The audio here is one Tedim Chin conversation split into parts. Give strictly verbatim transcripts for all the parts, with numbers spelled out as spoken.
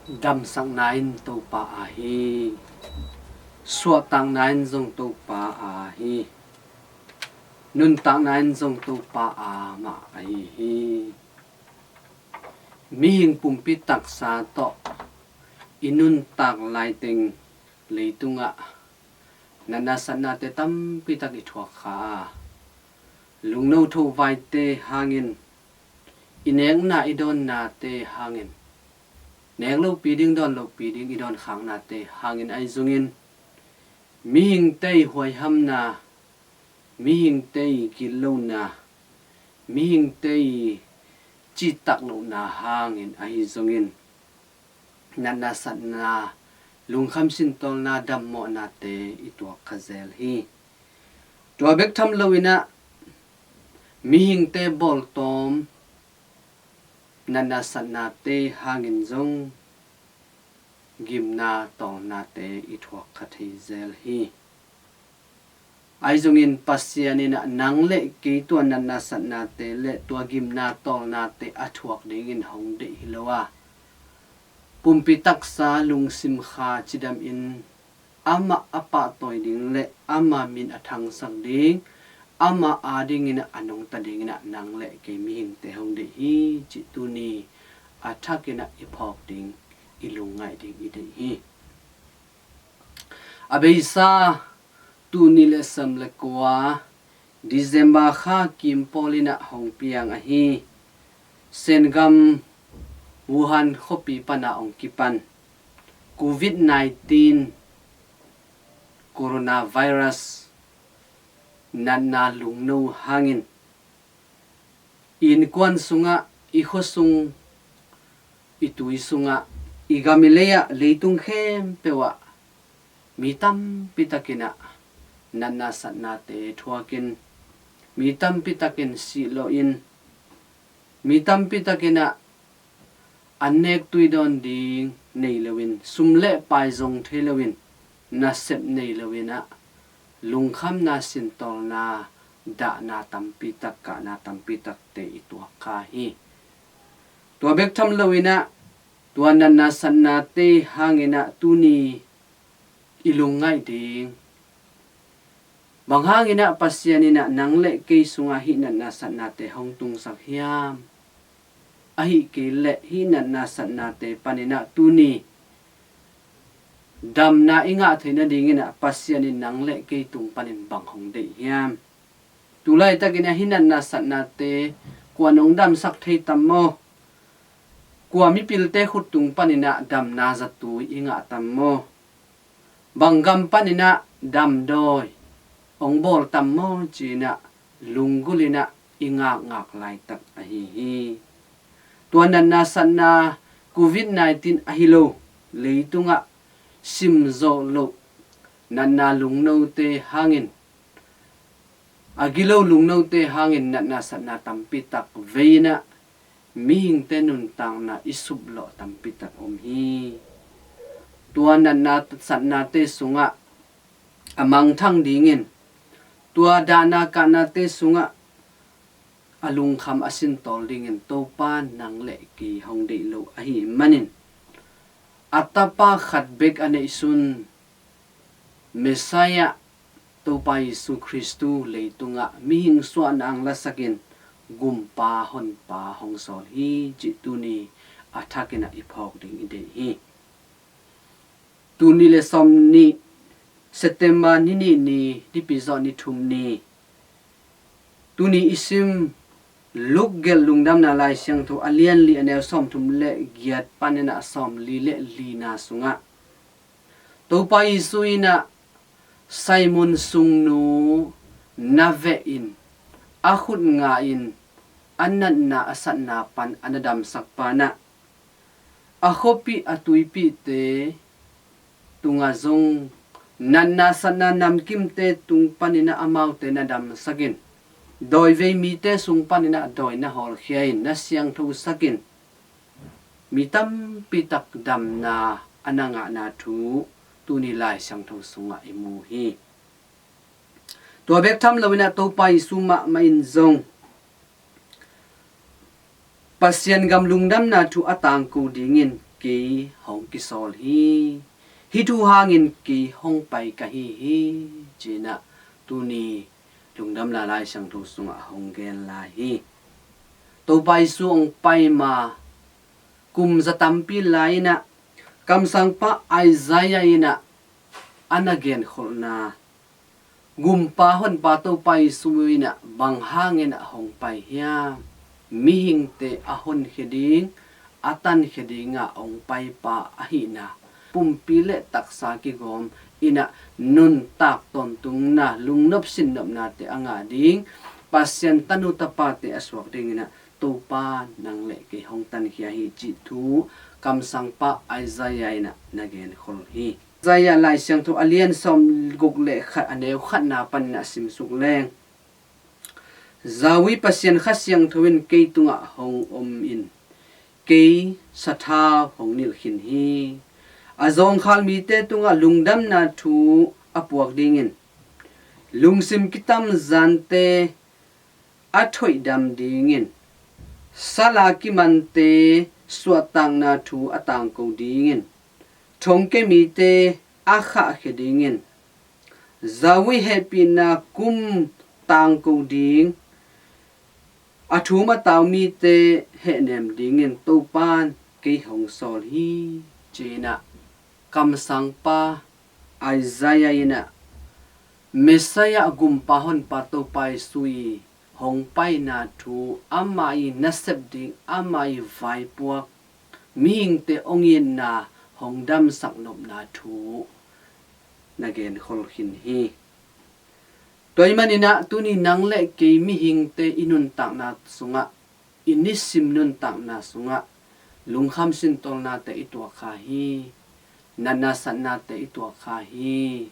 Damsakna in Topa aa hi. Suahtakna in zong Topa aa hi. Nuntakna in zong Topa aa mah ahi hi. Mihing pumpi taksa tawh i nuntak laiteng leitungah natna satnate tampi tak i thuak kha a, lungno thovaite hangin, i nekna i dawnnate hangin, nek lopi ding dawn lopi ding i dawnkhaknate hangin ahi zongin, mihingte i huaihamna, mihingte i gitlohna, mihingte i citak lohna hangin ahi zongin, natna satna, lungkham sintawlna, dammawhnate i tuak kha zel hi. Tua bek tham loinah mihingte bawltawm natna satnate hangin zong gimna tawlnate i thuak kha thei zel hi. Ahi zongin Pasian in ah nang le kei tua natna satnate le tua gimna tawlnate a thuak dingin hong deih hi lo a, pumpi taksa lungsim kha cidamin amah a pahtawi ding le ama min a thangsak ding, ama adingin ah a nungta dingin ah nang le kei mihingte hong deih hi cih tuni a thakin ah i phawk ding, i lungngaih ding i deih hi. A beisa, tul nih le sawm le kua, December kha kim pawlinah hong piang ahi Sengam Wuhan khuapi pana hong kipan Covid nineteen coronavirus natna lungno hangin i innkuan sungah, i khuasung, i tui sungah, i gam i lei ah, leitung khempeuh ah mi tampi takin ah natna satnate thuakin, mi tampi takin sih loin, mi tampi takin ah an nek tui dawn ding nei loin, sum le pai zong thei loin, nasep nei loin ah lungkhamna, sintawlna, dahna tampi tak, kahna tampi takte i tuak kha hi. Tua bek tham loin ah tua natna satnate hangin ah tuni i lungngaih ding, bang hangin ah Pasian in ah nang le kei sungah hih natna satnate hong tungsak hiam? Ahih kei leh hih natna satnate panin ah tuni damna i ngah theih nadingin ah Pasian in nang le kei tung panin bang hong deih hiam? Tulaitakin ah hih natna satnate kua nong damsak thei tam maw? Kua mipilte khut tung panin ah damna zatui i ngah tam maw? Bang gam panin ah damdawi hong bawl tam maw ci-in ah lunggulhin ah i ngakngak laitak ahi hi. Tua natna satna, Covid nineteen ahi lo, leitungah simzawh loh natna lungnote hangin, a gilo lungnote hangin natna satna tampi tak vei-in ah mihingte nuntakna i suplawh tampi tak om hi. Tua natna satnate sungah a mangthang dingin, tua dahna kahnate sungah a lungkham a sintawl dingin Topa nang le kei hong deih lo ahih manin, a Tapa khat bek a neihsun Messiah Topa Jesu Khristu leitungah mihing suahna ang lasakin Gumpa Honpa hong sawl hi cih tuni a thakin ah i phawk ding i deih hi. Tul nih le sawm nih, September ni nih ni, nipi zawh ni thum ni. Tuni i sim Luke gelh Lungdamna Lai Siangtho a lian li, a neu sawmthum le giat panin ah sawmli le lina sungah Topa Jesu in ah Simon sungnu na vehin, a khut ngahin, a natna a satna pan a na damsak pa in ah, a khuapi a tuipite tungah zong, natna satna namkimte tung panin ah amaute na damsakin, dawivei mite sung panin ah dawi na hawlkhia in, na siangthosakin, mi tampi tak damna a na ngahna thu tuni Lai Siangtho sungah i mu hi. Tua bek tham loin ah Topa Jesu mahmah in zong Pasian gam lungdamna thu a tangko dingin kei hong kisawl hi. Hih thu hangin kei hong pai ka hi hi, ci-in ah tuni lungdamna Lai Siangtho sungah hong gen lai hi. Topa Jesu hong pai ma kum za tampi lai-in ah kamsangpa Isaiah in ah a na genkholhna, Gumpa Honpa Topa Jesu in ah bang hangin ah hong pai hiam? Mihingte a honkhia ding, a tankhia dingah hong paipa ahihna, pumpi le taksa kigawm in ah nuntak tawntungna, lungnop sinnopnate a ngah ding Pasian tanu tapate a suak dingin ah Topa nang le kei hong tankhia hi, cih thu kamsangpa Isaiah in ah na genkhol hi. Isaiah Lai Siangtho a lian sawmguk le khat, a neu khatna panin a simsuk leng, Zawi Pasian Kha Siangtho in kei tungah hong om in, kei sathau hong nilh khin hi. A zawngkhal mite tungah lungdamna thu a puak dingin, lungsim kitamzante a thoihdam dingin, sala kimante suahtakna thu a tangko dingin, thongkia mite a khahkhia dingin, Zawi hehpihna kum tangko ding, a thum a tau mite hehnem dingin Topan kei hong sawl hi, ci-in ah kamsangpa Isaiah in ah Messiah Gumpa Honpa Topa Jesu i hong paina thu, amah i nasep ding, amah i vaipuak, mihingte hong itna, hong damsak nopna thu na genkhol khin hi. Tua ahih manin ah tuni nang le kei mihingte i nuntakna sungah, i nisim nuntakna sungah lungkham sintawlnate i tuak kha hi. Natna satnate i tuak kha hi.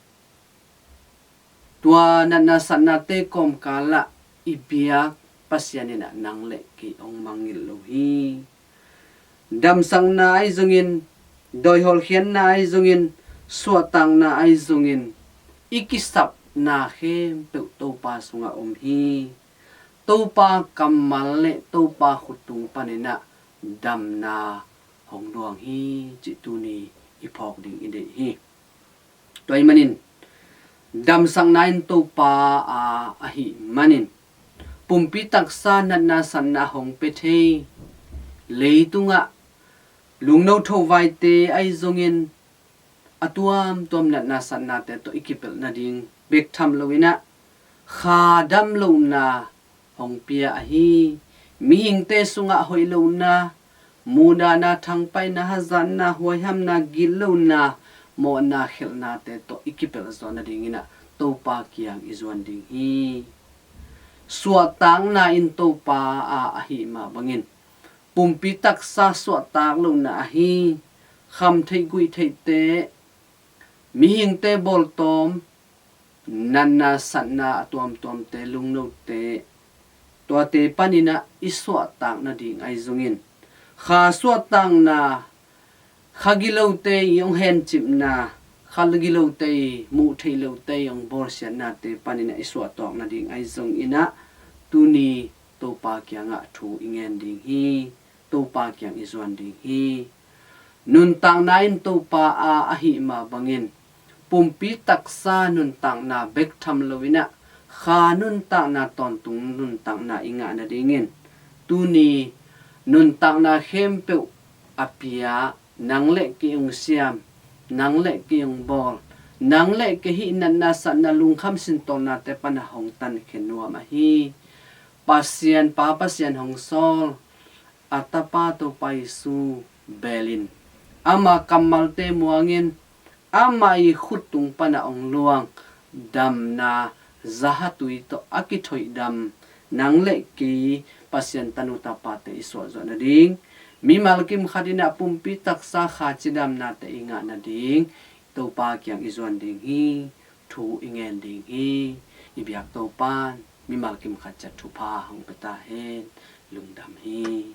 Tua natna satnate kawmkalah i biak Pasian in ah nang le kei hong mangngilh lo hi. Damsakna ahi zongin, dawihawlkhiatna ahi zongin, suahtakna ahi zongin, i kisapna khempeuh Topa sungah om hi. Topa kammal le Topa khut tung panin ah damna hong luang hi, cih tuni i phawk ding i deih hi. Tua ahih manin damsakna in Topa a ahih manin, pumpi taksa natna satna hong pia thei, leitungah lungno thovaite ahi zongin a tuamtuam natna satnate tawh i kipelh nading bek tham loin ah kha dam lohna hong pia ahi. Mihingte sungah hoih lohna, muhdahna, thangpaihna, hazatna, huaihamna, gitlohna, mawhna, khelhnate tawh i kipelh zawh nadingin ah Topa kiang i zuan ding hi. Suahtakna in Topa a ahih mah bangin, pumpi taksa suahtak lohna ahi. Khamtheih guihtheihte, mihingte bawltawm, natna satna a tuamtuamte, lungnote, tuate panin ah i suahtak nading ahi zongin, kha suahtakna, kha gilote i hong hencipna, kha gilote i, muh theih lote i hong bawlsiatnate panin ah i suahtak nading ahi zongin ah, tuni Topa kiangah thu i ngen ding hi. Topa kiang i zuan ding hi. Nuntakna in Topa a ahih mah bangin, pumpi taksa nuntakna bek tham loin ah kha nuntakna, tawntung nuntakna i ngah nadingin, tuni nuntakna khempeuh a pia, nang le kei hong siam, nang le kei hong bawl, nang le kei hih natna satna, lungkham sintawlnate pan a hong tankhia nuam ahi. Pasian Pa, Pasian hong sawl, a Tapa Topa Jesu belin, ama kammalte muangin, ama i khut tung pan a hong luang damna, zahatui tawh a kithoihdam nang le kei Pasian tanu tapate i suah zawh nading, mimal kim khat in ah pumpi taksa kha cidamnate i ngah nading Topa kiang i zuan ding hi. Thu i ngen ding hi. I biak Topan mimal kim khat ciat thupha hong pia ta hen. Lungdam hi.